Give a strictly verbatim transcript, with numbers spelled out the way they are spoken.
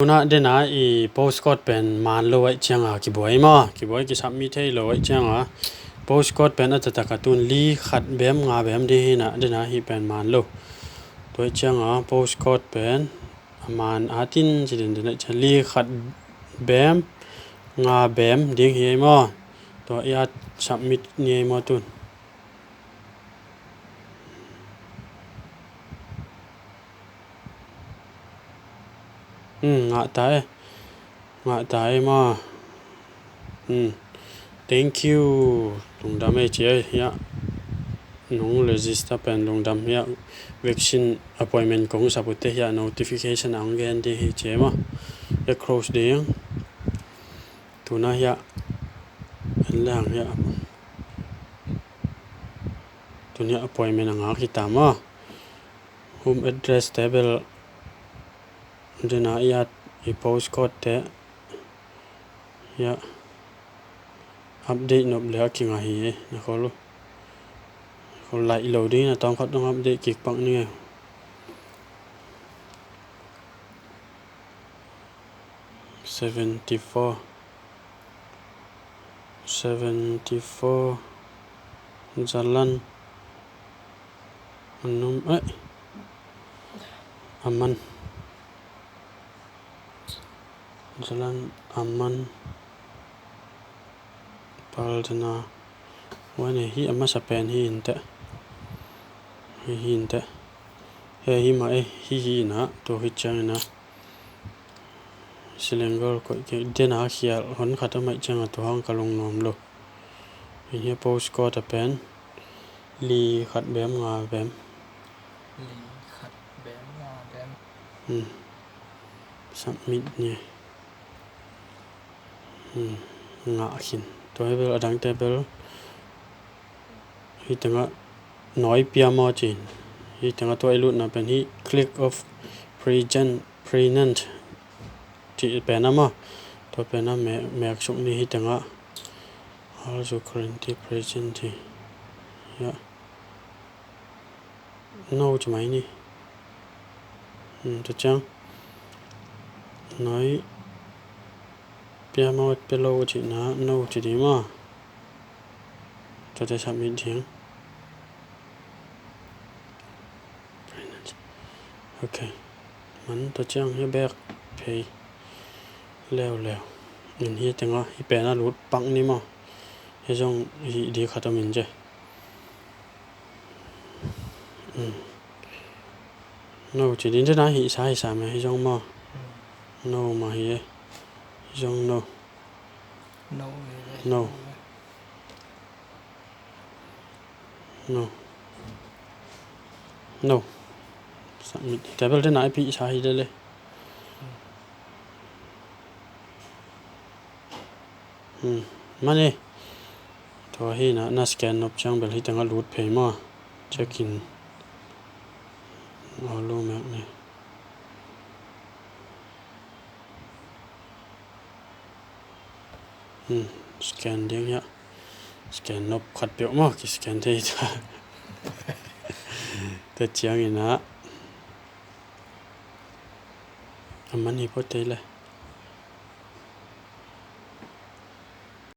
Tuna dena i postcode pen man lo ahih cianga kibuai maw, kibuai kisubmit thei lo ahih cianga postcode pen a taktak a tun li khat bem nga bem ding hi na, dena hih pen man lo. Tua ahih cianga postcode pen a man a tin ci den den ahih ciang li khat bem nga bem ding hi ei maw. Tua i at submit ni ei maw tun. Hmm, ngah ta e. Ngah ta e maw. Hmm. Thank you. Lungdam e ci e hiah. Nong register pen lungdam hiah. Vaccine appointment kong sap uh teh hiah notification ang gen ding hi ci e maw. Hiah close ding. Tuna hiah. En leng hiah. Tuna hiah appointment a ngak hi ta maw. Home address table dena i at i postcode te hiah update nop le a kingah hi e, na khol uh. Khol laih lo ding na tawmkhat dong update kik pak ning e. Seventy four. Seventy four. Jalan. Anum, eh. Aman. Jalan Aman. Paldana. Wane hi a masa pen hi inteh. Hi hi inteh. He hi mah e, hi hi ina, tua hi ciang ina. Silengol koih kei dena khial hon khat a maih cianga tua hang ka lungnuam lo. Hi hi a postcode a pen. Li khat bem nga bem. Li khat bem nga bem. Hmm. Submit ni. Hmm. Ngah khin. Tua hi bel a dangte bel. Hi tengah noi pia maw cin. Hi tengah tua i lutna pen hi click of present, present. Cih pen a maw. Tua pen a me-, mek suk ni hi tengah. Also currently present hi. Ya. No ci mai ni. Hmm, tua ciang. Noi. Pia maw pia lo cihna no ci ding maw. Tua te submit ding. Ok. Man tua ciang hi bek phei leuleu. In hi tengah hi pen a lut pak ni maw. Hi zong hi di khat om in ce. Mm. No ci din dena hi sa hi sa me hi zong maw. No mah hi e. Hi zong no. No. No. No. No. Submit. Table dena i pi sa hi de le. Hmm. Mane. Tua hi na, na scan nop ciang bel hi tengah lut phei maw. Check in. Aw, lo mek ni. Hmm. Scan ding hiah. Scan nop khat peuh maw, ki scan thei ta. Tua ciang ina. A man hi pawh tei le.